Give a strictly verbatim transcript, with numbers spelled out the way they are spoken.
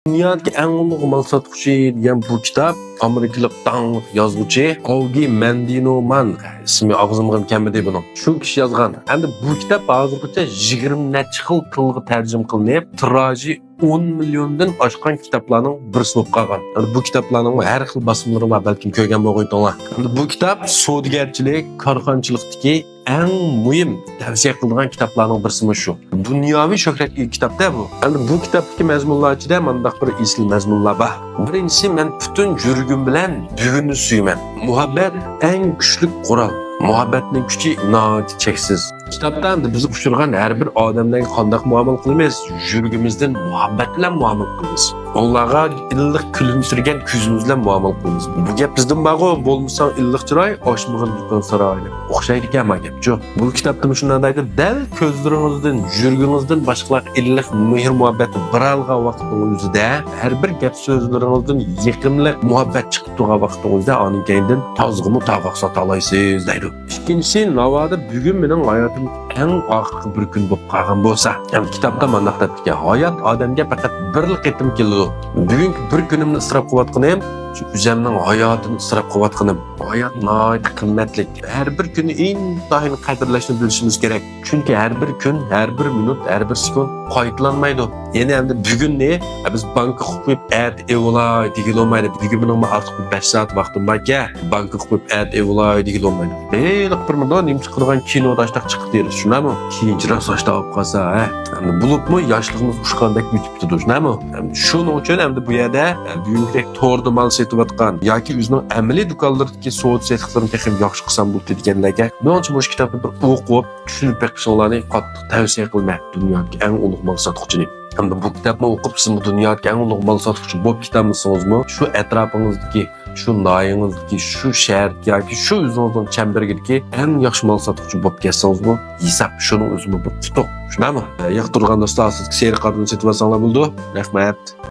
دۇنيادىكى ئەڭ ئۇلۇغ مال ساتقۇچى دېگەن بۇ كىتاب ئامېرىكىلىق داڭلىق يازغۇچى ئاۋگى مەندىنومان، ئىسمى ئاغزىمغىمۇ كەلمىدى بۇنىڭ، شۇ كىشى يازغان. ئەمدى بۇ كىتاب ھازىرغىچە يىگىرمە نەچچە خىل تىلغا تەرجىمە قىلىنىپ، تىراژى ئون مىليوندىن ئاشقان كىتابلارنىڭ بىرسى بولۇپ قالغان. ئەمدى بۇ كىتابلارنىڭمۇ ھەر خىل باسمىلىرى بار، بەلكىم كۆرگەن بولغىيتىڭلار. ئەمدى بۇ كىتاب سودىگەرچىلىك، كارخانىچىلىقتىكى ئەڭ مۇھىم تەۋسىيە قىلىدىغان كىتابلارنىڭ بىرسىمۇ شۇ. دۇنياۋى شۆھرەتكە ئىگە كىتاب-دە بۇ. ئەمدى بۇ كىتابتىكى مەزمۇنلار ئىچىدە مۇنداق بىر ئېسىل مەزمۇنلار بار. بىرىنچىسى، مەن پۈتۈن يۈرىكىم بىلەن بۈگۈننى سۆيىمەن. مۇھەببەت ئەڭ كۈچلۈك قورال. مۇھەببەتنىڭ كۈچى ناھايىتى چەكسىز. كىتابتا ئەمدى بىز ئۇچرىغان ھەر بىر ئادەملەرگە قانداق مۇئامىلە قىلىمىز؟ يۈرىكىمىزدىن مۇھەببەت بىلەن مۇئامىلە قىلىمىز. ئۇلارغا ئىللىق كۈلۈمسىرىگەن كۆزىمىز بىلەن مۇئامىلە قىلىمىز. بۇ گەپ بىزدىن بارغۇ، بولمىساڭ ئىللىق چىراي، ئاچمىغىن دۇكان ساراينى. ئوخشايدىكەن ما گەپچۇ. بۇ كىتابتىمۇ شۇنداق دەيدۇ، دەل كۆزلىرىڭىزدىن، يۈرىكىڭىزدىن باشقىلارغا ئىللىق مېھىر-مۇھەببەتنى بېرەلىگەن ۋاقتىڭىزدا، ھەر بىر گەپ سۆزلىرىڭىزدىن يېقىملىق مۇھەببەت چىقىپ تۇرغان ۋاقتىڭىزدا، ئانىڭ كەينىدىن تازغىمۇ تاغاق ساتالايسىز دەيدۇ. ئىككىنچىسى، ناۋادا بۈگۈن مېنىڭ ھاياتىمدىكى ئەڭ ئاخىرقى بىر كۈن بولۇپ قالغان بولسا. يەنى كىتابتا مانداق دەپتىكەن، ھايات ئادەمگە پەقەت بىرلا قېتىم كېلىدۇ. بۈگۈنكى بىر كۈنۈمنى ئىسراپ قىلىۋاتقىنىم، شۇ ئۆزەمنىڭ ھاياتىنى ئىسراپ قىلىۋاتقىنىم. ھايات ناھايىتى قىممەتلىك. ھەر بىر كۈننى ئىنتايىن قەدىرلەشنى بىلىشىمىز كېرەك. چۈنكى ھەر بىر كۈن، ھەر بىر مىنۇت، ھەر بىر سېكۇنت قايتىلانمايدۇ. يەنى ئەمدى بۈگۈننى، بىز بانكا قويۇپ ئەتە ئېۋىلاي دېگىلى بولمايدۇ. بۈگۈن مېنىڭ ئارتۇق بىر بەش سائەت ۋاقتىم باركەن، بانكا قويۇپ ئەتە ئېۋىلاي دېگىلى بولمايدۇ. ھېلىقى بىر مۇنداق نېمە چىقىدىغان كىنودا ئاشتاق چىقىپ بېرىش، شۇنداقمۇ؟ كېيىنچە راست ئاشتاق بولۇپ قالسا، ھە؟ ئەمدى بولۇپمۇ ياشلىقىمىز ئۇچقاندەك ئۆتۈپ كېتىدۇ، شۇنداقمۇ؟ ئەمدى شۇنىڭ ئۈچۈن ئەمدى بۇ يەردە، ئە، بۈگۈنكىدەك توردا مال سېتىۋاتقان ياكى ئۆزىنىڭ ئەمەلىي دۇكانلىرىدىكى سودا سېتىقلىرىنى تېخىمۇ ياخشى قىلسام بولدى دېگەنلەرگە، مېنىڭچە مۇشۇ كىتابنى بىر ئوقۇپ، چۈشىنىپ بېقىشىڭلارنى قاتتىق تەۋسىيە قىلىمەن، دۇنيادىكى ئەڭ ئۇلۇغ مال ساتقۇچىنى. ئەمدى بۇ كىتابنى ئوقۇپ، سىزمۇ دۇنيادىكى ئەڭ ئۇلۇغ مال ساتقۇچى بولۇپ كېتەلمىسىڭىزمۇ، شۇ ئەتراپىڭىزدىكى، شۇ ناھىيەڭىزدىكى، شۇ شەھەردىكى ياكى شۇ ئۆزىڭىزنىڭ چەمبىرىكىدىكى ئەڭ ياخشى مال ساتقۇچى بولۇپ كەتسىڭىزمۇ، ھېساب شۇنىڭ ئۆزىمۇ بىر ئۇتۇق. شۇنداقمۇ؟ ياقتۇرغان دوستلار، سىزگە سېرىق ئادىمنى سېتىۋالساڭلار بولىدۇ. رەھمەت.